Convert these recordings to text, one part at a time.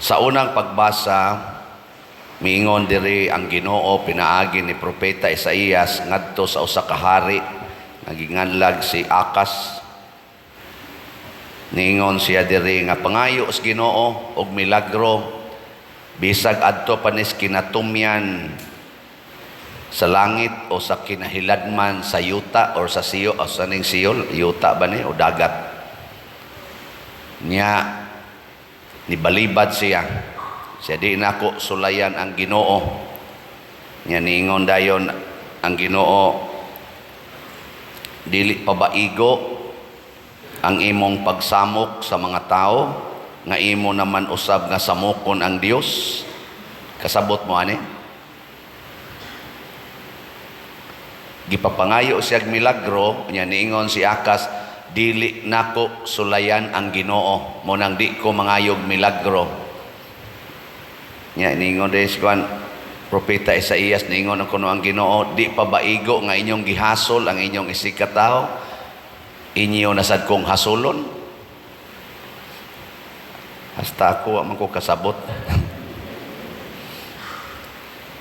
Sa unang pagbasa, miingon diri ang Ginoo pinaagi ni Propeta Isaías ngadto sa usa ka hari nga ginganlag si Akas. Niingon siya diri nga pangayo sa Ginoo og milagro bisag adto pa nis kinatumyan sa langit o sa kinahiladman sa yuta or sa siyo o sa ning siyo, yuta ba ni o dagat niya. Nibalibad siya siya, "Di nako sulayan ang Ginoo." Nya niingon dayon ang Ginoo, "Dili pa ba igo ang imong pagsamok sa mga tao nga imo naman usab nga samokon ang Dios?" Kasabot mo ani? Gipapangayo siya milagro nya niingon si Akas, "Dili nako sulayan ang Ginoo, mo nang di ko mangayog milagro." Nya niingon din si kuan, Propeta Isaías, niingon ang kuno ang Ginoo, "Di pa ba igo nga inyong gihasol ang inyong isigkatawo, inyo nasad kong hasolon?" Hasta ako, wa man ko kasabot.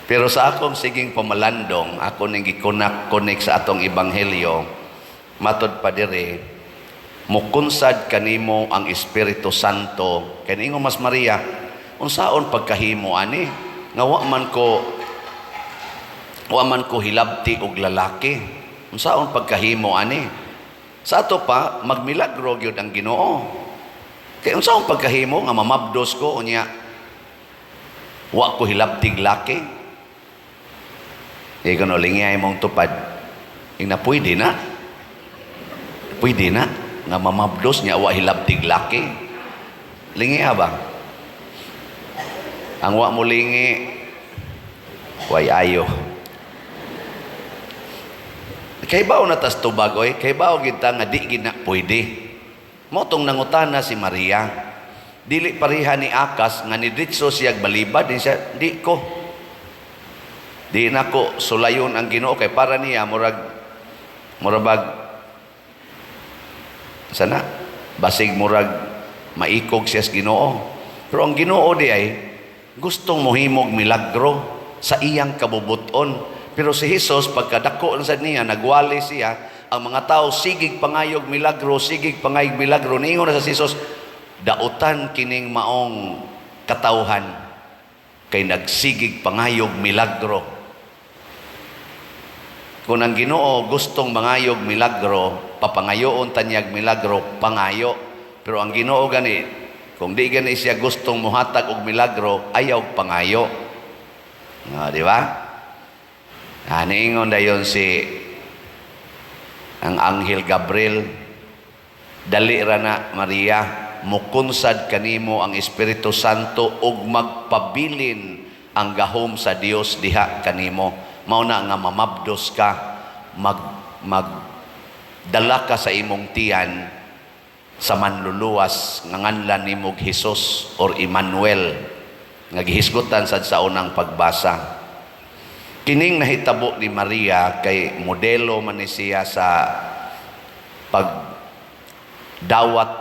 Pero sa akong siging pamalandong, ako ning gikunak-kunik sa atong ebanghelyo, matod pa diri, mukunsad kanimo ang Espiritu Santo. Kay niingon mas Maria, "Unsaon pagkahimo ani nga wa man ko hilabti og lalaki? Unsaon pagkahimo ani?" Sa ato pa, magmilagro gyud ang Ginoo. Kay unsaon pagkahimo nga mamabdos ko unya wa ko hilabtig laki? Di ko no lingay mong tupad. Ina, pwede na. Pwede na nga mamabdos niya wa hilabtig laki. Lingi ba? Ang wa mo lingi, way ayo. Kay bao na tas tubag oy, kay bao gid ta nga di gid na pwede. Mo tong nangutana si Maria. Dili pareha ni Akas nga nidritso siya balibad din siya, di ko. Di na ko sulayon ang Ginoo, kay para niya murag sana basig murag maikog siya sa Ginoo. Pero ang Ginoo di ay gustong mohimog milagro sa iyang kabubuton. Pero si Jesus, pagkadako na sad niya, nagwali siya, ang mga tao sigig pangayog milagro, sigig pangayog milagro. Niingon na sa Jesus, "Dautan kining maong katawhan kay nagsigig pangayog milagro." Kung ang Ginoo gustong mangayog milagro, papangayoon tanyag milagro, pangayo. Pero ang Ginoo gani, kung di gani siya gustong muhatag og milagro, ayaw pangayo. Ah, di ba? Ah, niingon dayon si ang Anghel Gabriel, "Dali ra na, Maria, mukunsad kanimo ang Espiritu Santo ug magpabilin ang gahom sa Dios diha kanimo. Mao na nga mamabdos ka, mag mag dala ka sa imong tiyan sa manluluwas nga nganlan nimo Hesus or Emmanuel," nga gihisgutan sad sa unang pagbasa. Kining nahitabo ni Maria kay modelo man ni siya sa pagdawat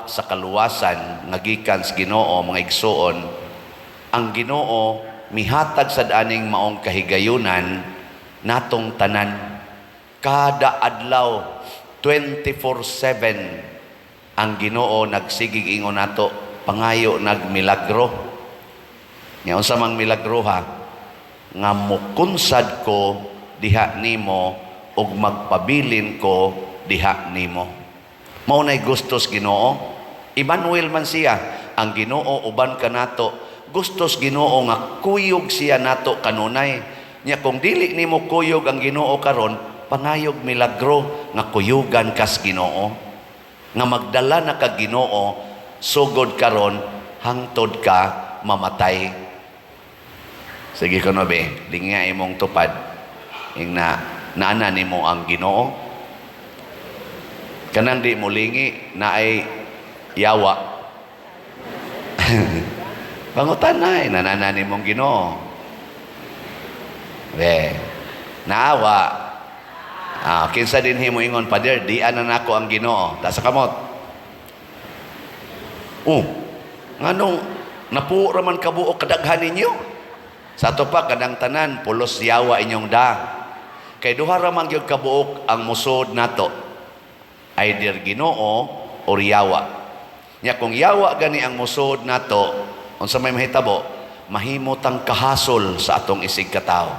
sa kaluwasan nga gikan sa Ginoo. Mga igsuon, ang Ginoo mihatag sad aning maong kahigayunan natong tanan kada adlaw, 24/7. Ang Ginoo nagsigig ingon nato, "Pangayo nagmilagro." Nya unsa mang milagro ha? Nga mukunsad ko diha nimo ug magpabilin ko diha nimo. Mao nay gustos Ginoo. Emmanuel man siya, ang Ginoo uban kanato. Gustos Ginoo nga kuyog siya nato kanunay. Nya kung dili nimo kuyog ang Ginoo karon, pangayog milagro nga kuyugan kas Ginoo. Nga magdala na kag Ginoo sugod karon hangtod ka mamatay. Sige ko no be, lingya imong tupad. Ing na naana nimo ang Ginoo. Kanang di mo lingi na ay yawa. Pangutan na ay nanana nimong Ginoo. Be, naawa. Ah, kinsa din himo ingon, "Pader, di ana nako ang Ginoo"? Ta sa kamot. Oh, nganong Napuo raman kabuok kadaghan ninyo. Sa ato pa, kanang tanan pulos yawa inyong da. Kay duha ra man gyud kabuok ang musod nato. Either Ginoo or yawa. Nya kung yawa gani ang musod nato, unsa may mahitabo? Mahimo tang kahasol sa atong isig katawo.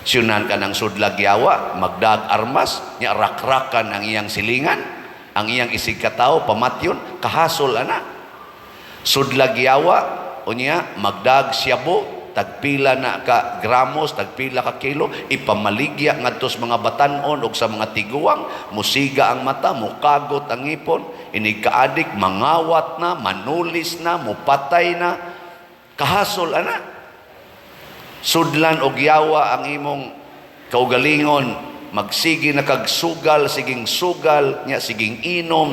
Siyunan ka ng sudlag yawa, magdag armas, nya rakrakan ang iyang silingan, ang iyang isig katawo, pamatyon, kahasol ana. Sudlag yawa, unya, magdag siyabo, tagpila na ka gramos, tagpila ka kilo, ipamaligya ngadto sa mga batanon og sa mga tiguang, musiga ang mata, mukagot ang ngipon, inig kaadik, mangawat na, manulis na, mupatay na, kahasol ana. Sudlan og yawa ang imong kaugalingon, magsige na kag sugal, siging sugal, nya siging inom,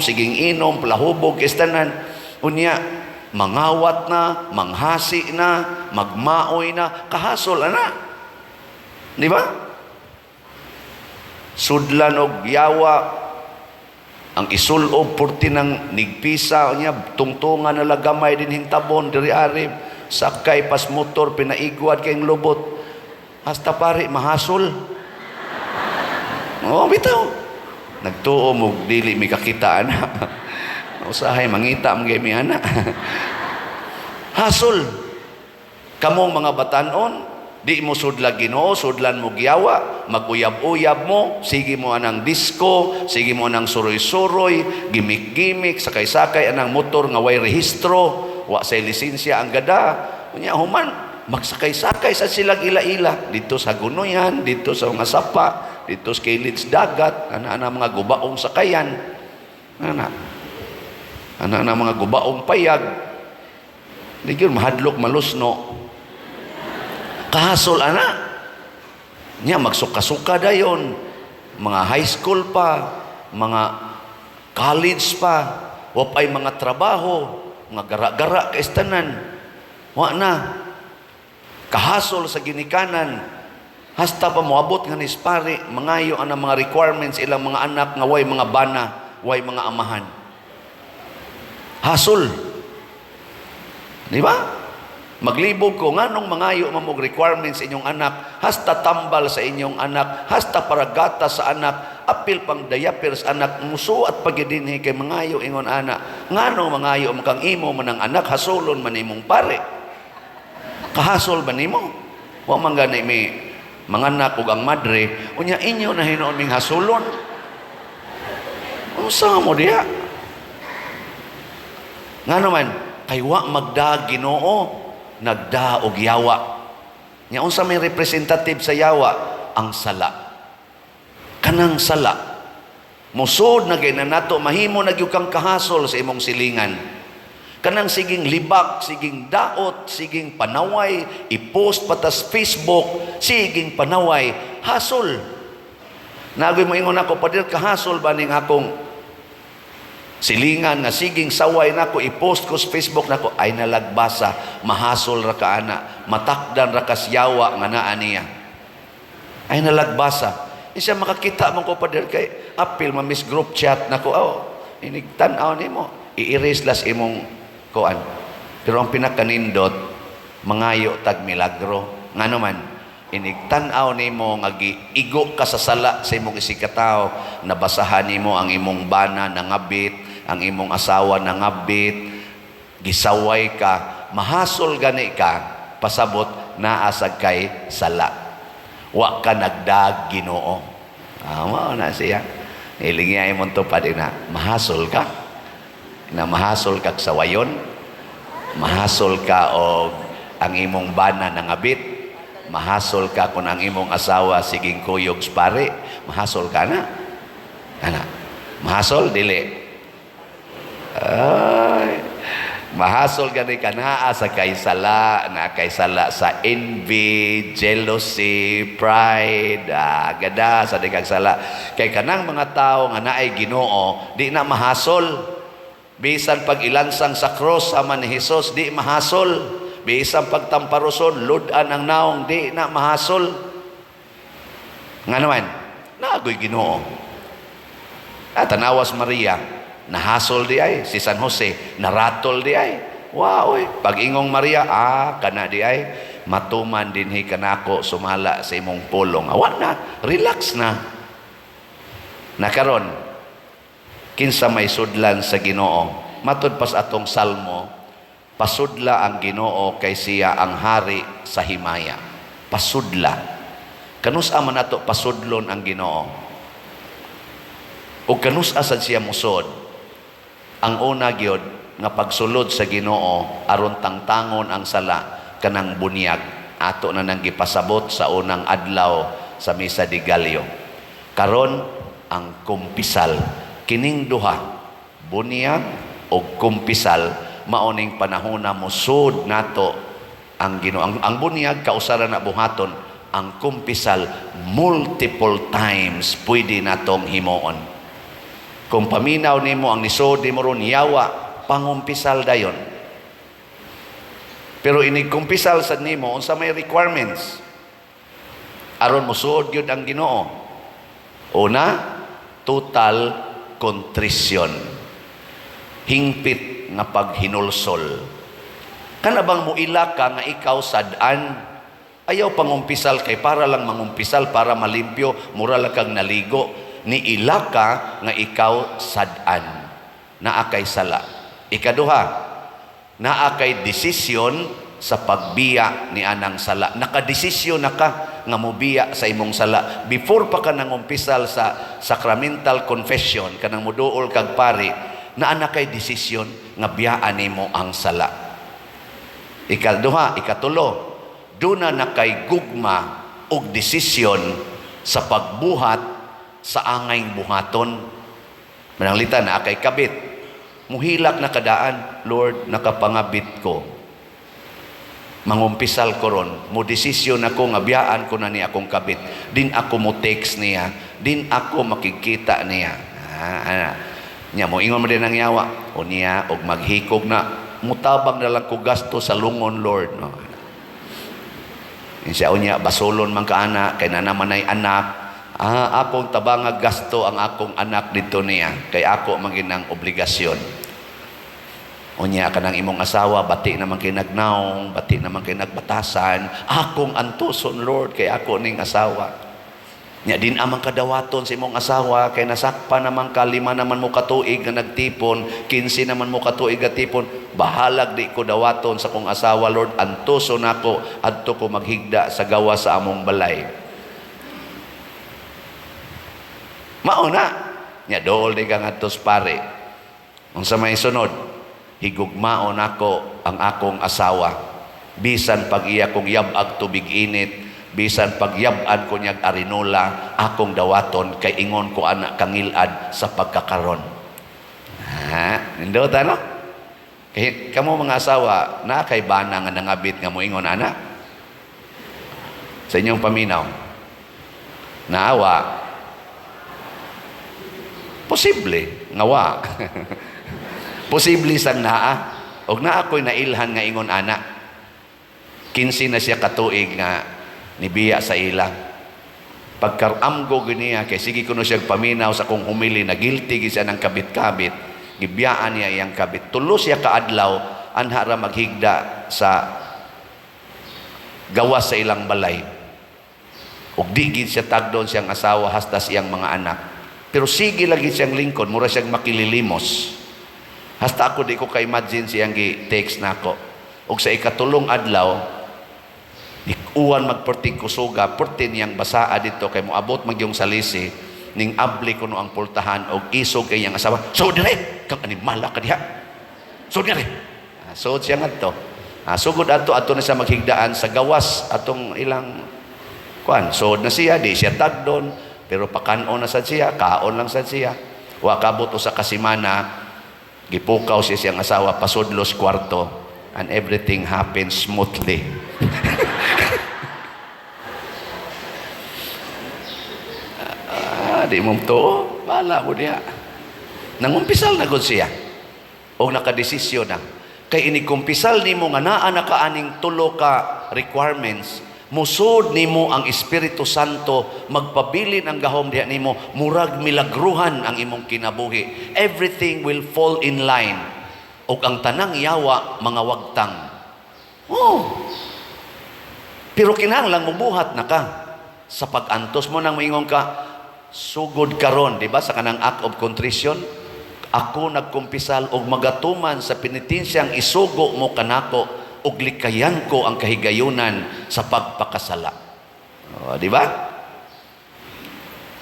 plahubog kistanan, unya mangawat na, manghasi na, magmaoy na, kahasol ana. Di ba? Sudlan og yawa ang isulob purti ng nigpisa niya, tungtungan na lagamay din hintabon diri ari sakay pas motor, pinaigwad kayong lubot, hasta pare mahasol. Oh, bitaw nagtuo mo dili mi kakita ana. Usahay mangita man gyud mi ana. Hasol kamong mga batanon, di mo sudlag Ginoo, sudlan mo giyawa, maguyab-uyab mo, sige mo anang disco, sige mo anang suroy-suroy, gimik-gimik, sakay-sakay anang motor nga way rehistro, wa say lisensya ang gada. Unya human magsakay-sakay sa silang ila-ila dito sa Gunoyan, dito sa mga sapa, dito sa kilid dagat, ana-ana mga gubaong sakayan. Ana. Ana-ana mga gubaong payag. Di gyud mahadlok malusno. Kahasol ana. Nya magsuka-suka dayon. Mga high school pa, mga college pa, wa pa'y mga trabaho, mga gara-gara kaistanan. Wa na. Kahasol sa ginikanan. Hasta pa moabot nga ni pare, mangayo ang mga requirements ilang mga anak nga way mga bana, way mga amahan. Hasol. Di ba? Maglibog ko, nganong mangayo man og requirements inyong anak, hasta tambal sa inyong anak, hasta paragata sa anak, apil pang diaper sa anak, musuat pagidinhi kay mangayo ingon ana. Ngano mangayo man kang imo man ang anak, hasolon man imong pare. Kahasol ba nimo? Wa man gani mi manganak ug ang madre, unya inyo na hinuon ming hasolon. Unsa mo diha? Ngano man, kay wa magda Ginoo, nagda og yawa. Nya unsa may representative sa yawa? Ang sala. Kanang sala. Musod na gay na nato, mahimo na gyud kang kahasol sa imong silingan. Kanang siging libak, siging daot, siging panaway, i-post patas Facebook, siging panaway, hasol. Nagoy mo ingon ako, "Pader, kahasol ba ning akong silingan nga siging saway nako, i-post ko sa Facebook nako?" Ay nalagbasa, mahasol ra ka ana, matakdan ra kas yawa nga naa niya. Ay nalagbasa. Isa makakita man ko, pader, kay apil ma miss group chat nako. Oh, inig tan-aw nimo, i-erase las imong kuan. Pero ang pinakanindot, mangayo tag milagro. Ngano man, inig tan-aw nimo nga giigo ka sa sala sa imong isigkatawo, nabasahan nimo ang imong bana nangabit, ang imong asawa nangabit, gisaway ka, mahasol gani ka, pasabot naa sad kay sala. Wa ka nagdag Ginoo. Ah, mao na siya. Ilingi imong tupad na mahasol ka. Na mahasol kag sawayon, mahasol ka og ang imong bana nangabit, mahasol ka kung ang imong asawa siging kuyog sa pare, mahasol ka na. Ana. Mahasol dili. Ay, mahasol gani ka naa sa kay sala, na kay sala sa envy, jealousy, pride, ah, gada sa di kag sala. Kay kanang mga tao nga naay Ginoo, di na mahasol. Bisan pag ilansang sa cross sama ni Jesus, di mahasol. Bisan pagtamparoson, ludan ang naong, di na mahasol. Nga naman, naagoy Ginoo. Ah, tanawas Maria, nahasol di ay, si San Jose, naratol di ay. Wow, oy. Pag ingong Maria, "Ah, kana di ay matuman dinhi kanako sumala sa imong pulong." Awa na, relax na. Nakaron, kinsa may sudlan sa Ginoo? Matud pas atong salmo, pasudla ang Ginoo kay siya ang hari sa himaya. Pasudla. Kanus-a man nato pasudlon ang Ginoo? O kanus-a sad siya musod? Ang una gyud nga pagsulod sa Ginoo aron tangtangon ang sala, kanang bunyag, ato na nang gipasabot sa unang adlaw sa Misa de Gallo. Karon, ang kumpisal. Kining duha, bunyag o kumpisal, mao ning panahona musod nato ang Ginoo. Ang bunyag kausaran na buhaton, ang kumpisal multiple times pwede natong himuon. Kung paminaw nimo ang nisod nimo ron yawa, pangumpisal dayon. Pero inig kumpisal sad nimo, unsa may requirements aron mosuod gyud ang Ginoo? Una, total contrition, hingpit nga paghinulsol. Kana bang muila ka nga ikaw sad-an? Ayaw pangumpisal kay para lang mangumpisal para malimpyo, mura lang kang naligo. Ni ila ka nga ikaw sad-an, naa kay sala. Ikaduha, naa kay desisyon sa pagbiya ni anang sala. Nakadesisyon na ka nga mobiya sa imong sala before pa ka nangumpisal sa sacramental confession, kanang muduol kag pari, naa na kay desisyon nga biyaan nimo ang sala. Ikaduha, ikatulo, duna na kay gugma og desisyon sa pagbuhat sa angay buhaton. Mananglitan naa kay kabit, muhilak na kadaan, "Lord, nakapangabit ko. Mangumpisal ko ron, mo desisyon ako nga biyaan ko na ni akong kabit. Din ako mo text niya, din ako makikita niya." Ah, ana. Nya mo ingon mo din ang yawa. O niya og maghikog na, mutabang na lang ko gasto sa lungon, Lord. No. Siya unya basolon man ka ana kay na naman ay anak. Ah, akong tabanga gasto ang akong anak dito niya kay ako maginang obligasyon. Unya kanang imong asawa bati naman kay nagnaong, bati naman kay nagbatasan, akong antuson, Lord, kay ako ning asawa. Nya din amang kadawaton sa imong asawa kay nasakpa naman ka, 5 naman mo katuig nga nagtipon, 15 naman mo katuig nga tipon, bahalag di ko dawaton sa kong asawa, Lord, antuson nako, adto ko maghigda sa gawa sa among balay. Mao na. Nya dool di ka ngadto sa pare. Unsa may sunod? Higugmaon nako ang akong asawa. Bisan pag iya kong yab-ag tubig init, bisan pag yab-an ko niyag arinola, akong dawaton kay ingon ko ana kangilad sa pagkakaron. Ha, nindot ano? Kay kamo mga asawa, na kay bana nga nangabit nga moingon ana? Sa inyong paminaw. Naawa. Posible nga wa. Posible sang naa. Og naa ko'y nailhan nga ingon ana. 15 na siya katuig nga nibiya sa ila. Pagkaramgo niya kay sige kuno siya paminaw sa kong humili na guilty gid siya ng kabit-kabit. Gibiyaan niya iyang kabit. 3 siya kaadlaw anha ra maghigda sa gawas sa ilang balay. Ug di gid siya tagdon siyang asawa hasta siyang mga anak. Pero sige lagi siyang lingkod, mura siyang makililimos. Hasta ako di ko ka-imagine siyang gi-text nako. Ug sa ikatulong adlaw, uwan magperting kusuga, perti niyang basaa dito kay moabot magyong salisi, ning abli kuno ang pultahan og isog kay iyang asawa. "So dire, kang animala ka diha. So dire." Ah, sugod siya ngadto. Ah, sugod adto adto na siya maghigdaan sa gawas atong ilang kuan. Sugod na siya, di siya tagdon, pero pakan-on na sad siya, kaon lang sad siya. Wa kabot usa ka semana, gipukaw siya siyang asawa pasudlos kwarto, and everything happens smoothly. Ah, di mo tuo, bala mo diha. Nangumpisal na gud siya. O nakadesisyon na. Kay inikumpisal nimo nga naa na kaaning tulo ka requirements, musod nimo ang Espiritu Santo, magpabilin ang gahom diha nimo, murag milagruhan ang imong kinabuhi. Everything will fall in line. Ug ang tanang yawa mga wagtang. Oh. Pero kinahanglan mubuhat na ka sa pag-antos mo nang moingon ka sugod karon, di ba, sa kanang act of contrition, ako nagkumpisal og magatuman sa penitensyang isugo mo kanako ug likayan ko ang kahigayunan sa pagpakasala. O, di ba?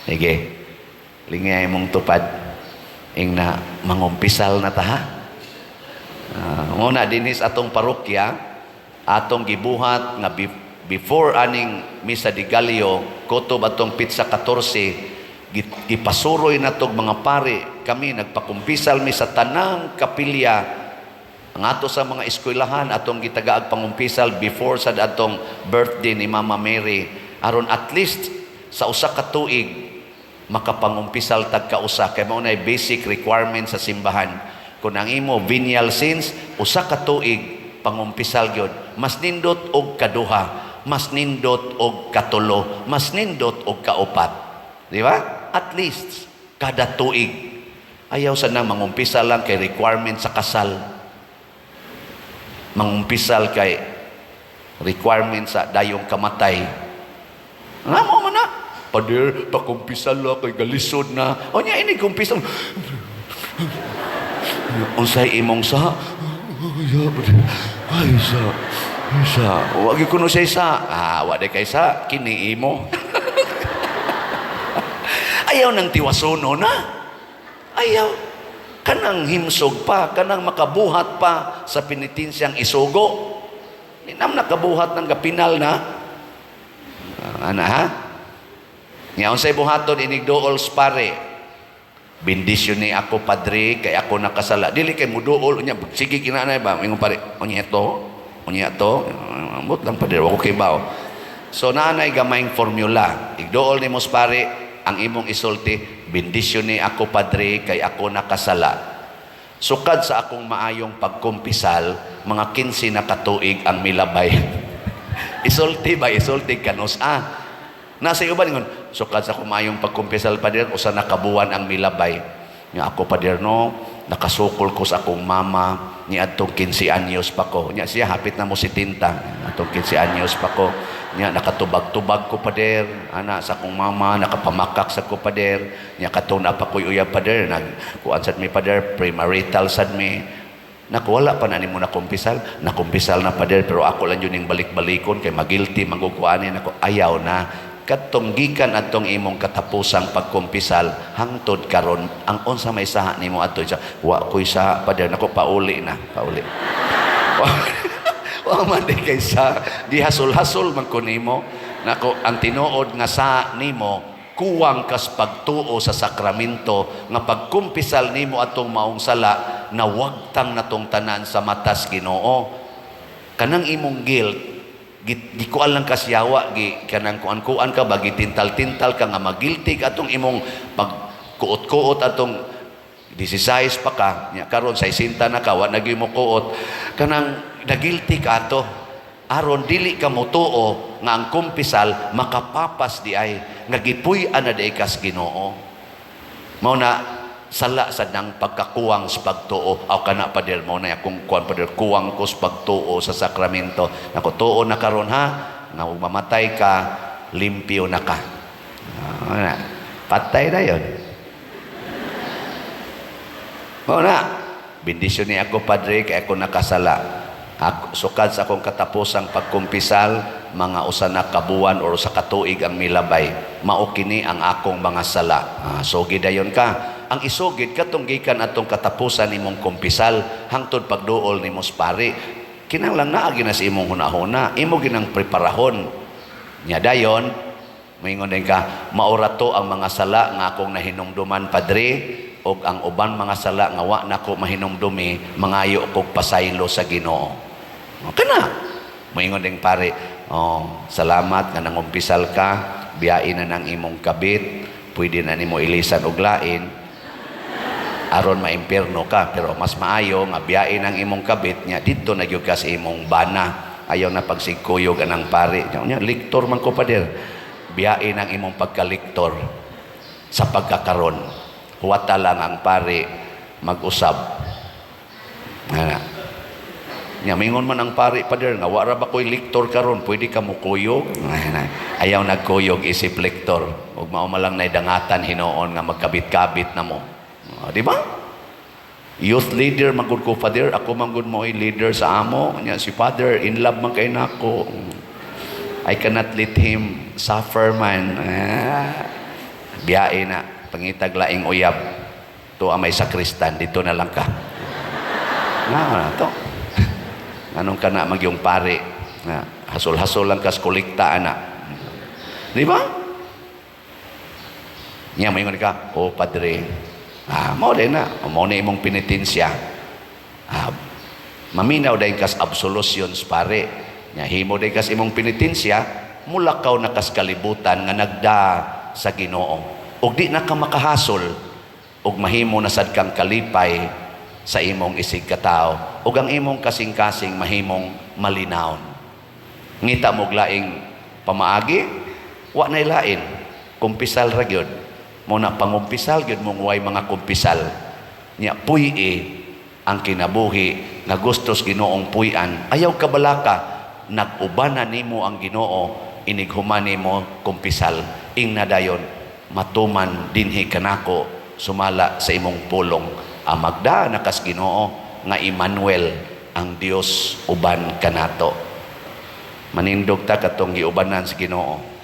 Sige. Lingay mong tupad. Ing na mangumpisal na ta, ha. Muna dinis atong parokya, atong gibuhat nga before aning Misa de Gallo, kutob atong petsa 14, gipasuroy natog mga pare, kami nagpakumpisal mi sa tanang kapilya. Ang ato sa mga eskwelahan, atong gitagaag pangumpisal before sa atong birthday ni Mama Mary, aron at least sa usa ka tuig makapangumpisal tag kausa, kay mao nay basic requirement sa simbahan. Kung ang imo venial sins, usa ka tuig pangumpisal gyud. Mas nindot og kaduha, mas nindot og katulo, mas nindot og kaupat, di ba? At least kada tuig. Ayaw sa nang mangumpisal lang kay requirement sa kasal, mangumpisal kay requirement sa dayong kamatay. Nga mo man na. "Pader, pakumpisal la kay galisod na." O nya ini kumpisal. "Unsay imong sa?" "Ay, sa. Ay, sa. Wa gyud kuno siya sa." "Ah, wa di kay sa kini imo." Ayaw nang tiwasono na. Ayaw. Kanang himsog pa, kanang makabuhat pa sa penitensyang isugo. Di nam nakabuhat ng gapinal na. Ah, ana ha? Nga unsay buhaton inig duol sa pare? "Bendisyon ni ako, padre, kay ako nakasala." Dili kay muduol unya sige kinanay ba ingon pare, "Unya to, unya to, ambot lang, padre, wa ko kibaw." So naanay gamayng formula. Igduol nimo sa pare, ang imong isulti, "Bendisyon ni ako, padre, kay ako nakasala. Sukad sa akong maayong pagkumpisal, mga 15 na katuig ang milabay." Isulti ba? Isulti kanus ah. Nasa iyo ba ningon, "Sukad sa akong maayong pagkumpisal, pader, usa na kabuwan ang milabay. Nga ako, pader, no, nakasukol ko sa akong mama ni adtong 15 anyos pa ko." Nya siya hapit na mo si tinta. "Atong 15 anyos pa ko. Nya nakatubag-tubag ko, pader, ana sa akong mama, nakapamakak sa ko, pader. Nya katong naa pa ko'y uyab, pader, nag kuan sad mi, pader, premarital sad mi." "Naku, wala pa na nimo nakumpisal." "Nakumpisal na, pader, pero ako lang yun yung balik-balikon kay magilty magukuanin ako." Ayaw na. Katong gikan atong imong katapusang pagkumpisal hangtod karon, ang unsa may saha nimo adto sa? "Wa ko'y saha, pader." Nako, pauli na, pauli. Wa man di kay sa gihasol-hasol man ko nimo. Nako, ang tinuod nga sa nimo, kuwang kas pagtuo sa sakramento nga pagkumpisal nimo atong maong sala, nawagtang natong tanan sa matas Ginoo. Kanang imong guilt, gikuan lang kas yawa, gi kanang kuan-kuan ka ba, gitintal-tintal ka nga magilty ka atong imong pag kuot-kuot atong 16 pa ka nya. Karon sa 60 na ka, wa na gyud mo kuot, kanang nagilty ka ato aron dili ka motuo nga ang kumpisal makapapas di ay nga gipuy-an na di kas Ginoo. Mao na sala sa nang pagkakuwang sa pagtuo. "Aw kana, pader, mo na akong kuan, pader, kuwang ko sa pagtuo sa sakramento." Nako, tuo na karon ha, nga ug mamatay ka, limpyo na ka. Ah, na. Patay na yon. Mao na, "Bendisyon ni ako, padre, kay ako nakasala. Ako, sukad sa akong katapusang pagkumpisal, mga usa na kabuwan or usa ka tuig ang milabay. Mao kini ang akong mga sala." Ah, sugid dayon ka. Ang isugid katong gikan atong katapusan nimong kumpisal hangtod pagduol nimo sa pari. Kinahanglan naa na sa imong hunahuna, imo ginang preparahon. Nya dayon, moingon din ka, "Maura to ang mga sala nga akong nahinumduman, padre, og ang uban mga sala nga wa nako mahinumdumi, mangayo kog pasaylo sa Ginoo." O, kana. Moingon ding pare, "Oh, salamat nga nangumpisal ka, biyain na ng imong kabit, pwede na nimo ilisan og lain aron maimpierno ka, pero mas maayo nga biyain ang imong kabit nya didto na gyud ka sa imong bana. Ayaw na pagsigkuyog anang pare." Nya, "Liktor man ko, pader." "Biyain ang imong pagkaliktor sa pagkakaron. Huwata lang ang pare mag-usab." Ana. Nya mingon man ang pari, "Pader, nga wa ra ba ko'y lektor karon, pwede ka mo kuyog?" Ayaw nagkuyog isip lektor. Ug mao man lang nay dangatan hinuon nga magkabit-kabit na mo. Oh, di ba? Youth leader man gud ko, Father. Ako man gud mo'y leader sa amo. Nya si Father in love man kay nako. I cannot let him suffer man. Ah, biyae na. Pangitag laing uyab. To may sakristan, dito na lang ka. Nga na to. Anong ka na magyong pare? Nga, hasol-hasol lang kas kolekta ana. Di ba? Nya moingon ka, "Oh padre, ah, mao din na, mao na imong penitensya." Ah, maminaw dayon kas absolutions, pare. Nya himo dayon kas imong penitensya, mulakaw na kas kalibutan nga nagda sa Ginoo. Ug di na ka makahasol ug mahimo na sad kang kalipay sa imong isig katao ug ang imong kasing-kasing mahimong malinawon. Ngita mo laing pamaagi, wa nay lain. Kumpisal ra gyud. Mo na pangumpisal gyud mong way mga kumpisal. Nya puy-i ang kinabuhi nga gustos Ginoong puy-an. Ayaw kabalaka, nag-ubanan nimo ang Ginoo inig human nimo kumpisal. Ing nadayon matuman dinhi kanako sumala sa imong pulong. Ang magda nakas Ginoo nga Emmanuel, ang Dios uban kanato. Manindog ta katong giubanan sa Ginoo.